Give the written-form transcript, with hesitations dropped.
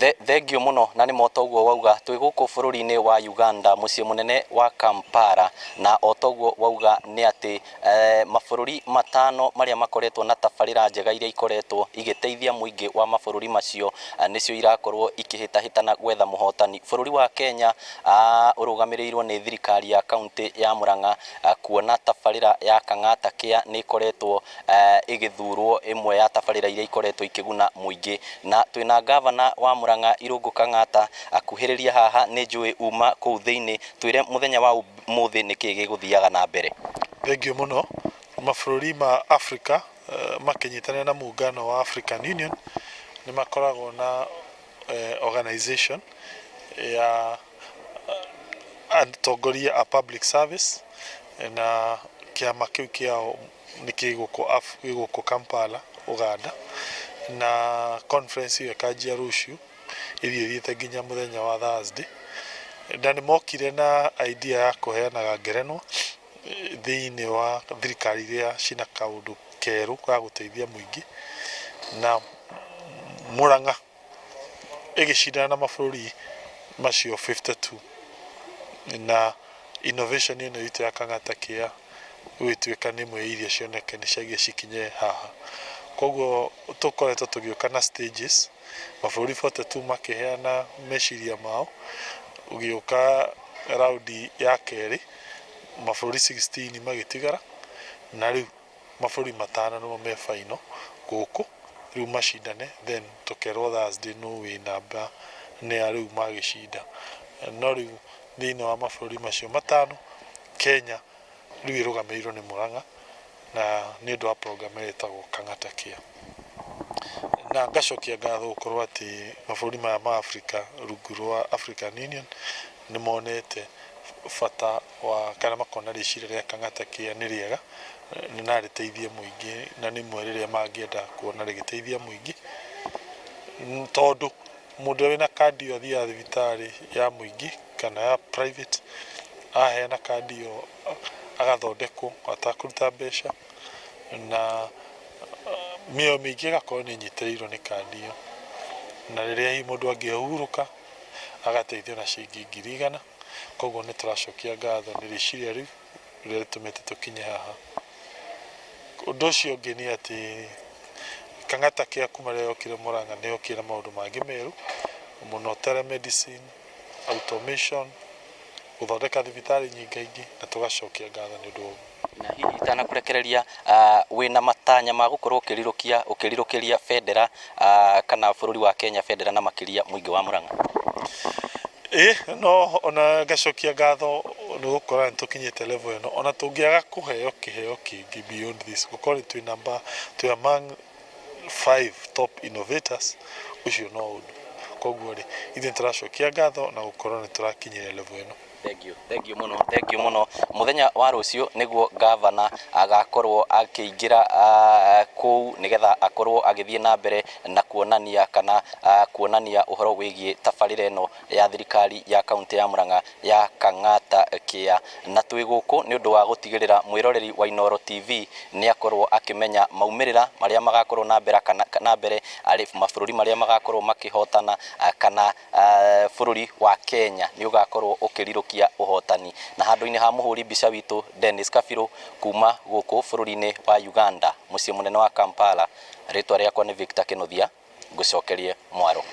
Thengio mũno na nĩ motoguo wauga. Twĩ gũkũ bũrũri-inĩ wa Uganda, mũciĩ mũnene wa Kampala, na o toguo wauga nĩ atĩ mabũrũri matano marĩa makoretwo na tabarĩra njega iria ikoretwo igĩteithia mũingĩ wa mabũrũri macio nĩcio irakorwo ikĩhĩtahĩtana gwetha mũhotani. Bũrũri wa Kenya ũrũgamĩrĩirwo nĩ thirikari ya kaũntĩ ya Murang'a, kuona tabarĩra ya Kang'ata Care nĩ ĩkoretwo ĩgĩthurwo ĩmwe ya tabarĩra iria ikoretwo ikĩguna mũingĩ. Na twĩna ngavana wa Murang'a, Irũngũ Kang'ata. Akuhĩrĩria haha, nĩ njũĩ uma kũu thĩinĩ, twĩre mũthenya wa ũmũthĩ nĩkĩ gĩgũthiaga na mbere. Thengio mũno. Mabũrũri ma Africa makĩnyitanĩra na mũngano wa African Union nĩ makoragwo na organization ya atongoria a public service, na kĩama kĩu kĩao nĩ gĩ gũkũ Kampala, Uganda, na conference ĩyo ĩkanjia rũciũ, ĩthiĩ ĩthiĩte nginya mũthenya wa Thursday. Na nĩ mokire na idea ya kũheanaga ngerenwa thĩinĩ wa thirikari iria cina kaũndũ kerũ ga gũteithia mũingĩ, na Murang'a ĩgĩcindana na mabũrũri macio 52 na innovation ĩno itũ ya Kang'ata Care gũgĩtuĩka nĩ ĩmwe ya iria cioneke nĩ ciagĩrĩire cikinye haha. Koguo tũkoretwo tũgĩũka na stages, mabũrũri 42 makĩheana meciria mao, gũgĩũka raundi ya kerĩ mabũrũri 16 magĩtigara, na rĩu mabũrũri matano nĩmo me final gũkũ rĩu macindane, then tũkerwo Thursday nũ wĩ namba nĩ a rĩu magĩcinda. No rĩu thĩinĩ wa mabũrũri macio matano, Kenya rĩu ĩrũgamĩrĩirwo nĩ Murang'a na nĩ ũndũ wa program ĩrĩa ĩtagwo Kang'ata Care. Na ngacokia ngatho gũkorwo atĩ mabũrũri maya ma Africa rungu rwa African Union nĩ monete bata wa kana makona rĩciria rĩa Kang'ata Care nĩ rĩega na rĩteithie mũingĩ, na nĩ imwe rĩrĩa mangĩenda kuona rĩgĩteithia mũingĩ, tondũ mũndũ ũrĩa wĩna kandi ĩyo athiaga thibitarĩ ya mũingĩ kana ya private, aheana kandi ĩyo agathondekwo atakũruta mbeca, na mĩoyo mĩingĩ ĩgakorwo nĩ ĩnyitĩrĩirwo nĩ kandi ĩyo. Na rĩrĩa hihi mũndũ angĩhurũka agateithio na ciringi 100,000. Koguo nĩ tũracokia ngatho nĩ rĩciria rĩu rĩrĩa rĩtũmĩte tũkinye haha. Ũndũ ũcio ũngĩ nĩ atĩ Kang'ata Care kuma rĩrĩa yokire Murang'a nĩ yokire na maũndũ mangĩ merũ mũno, telemedicine, automation, gũthondeka thibitarĩ nyingaingĩ, na tũgacokia ngatho nĩ ũndũ wa ũguo. Na hihi itanakũrekereria, wĩna matanya ma gũkorwo ũkĩrirũkĩria bendera kana bũrũri wa Kenya bendera, na makĩria mũingĩ wa Murang'a? Ĩ, no ona ngacokia ngatho nĩ gũkorwo nĩ tũkinyĩte level ĩno, ona tũngĩaga kũheo kĩheo kĩngĩ beyond this, gũkorwo nĩ twĩ number, twĩ among five top innovators, ũcio no ũndũ. Koguo rĩ, ithuĩ nĩ tũracokia ngatho na gũkorwo nĩ tũrakinyĩra level ĩno. Thengio, thengio mũno, thengio mũno. Mũthenya wa rũciũ nĩguo gavana agakorwo akĩingĩra kũu nĩgetha akorwo agĩthiĩ na mbere na kuonania kana kuonania ũhoro wĩgiĩ tabarĩra ĩno ya thirikari ya kaunti ya Murang'a ya Kang'ata Care. Na twĩ gũkũ nĩ ũndũ wa gũtigĩrĩra mwĩroreri wa Inooro TV nĩ akorwo akĩmenya maumĩrĩra marĩa magakorwo na mbere kana na mbere arĩ mabũrũri marĩa magakorwo makĩhotana, kana bũrũri wa Kenya nĩ ũgakorwo ũkĩrirũkia ũhotani. Na handũ-inĩ ha mũhũri mbica witũ Dennis Kabirũ, kuma gũkũ bũrũri-inĩ wa Uganda, mũciĩ mũnene wa Kampala, rĩtwa rĩakwa nĩ Victor Kĩnuthia, ngũcokerie mwaro.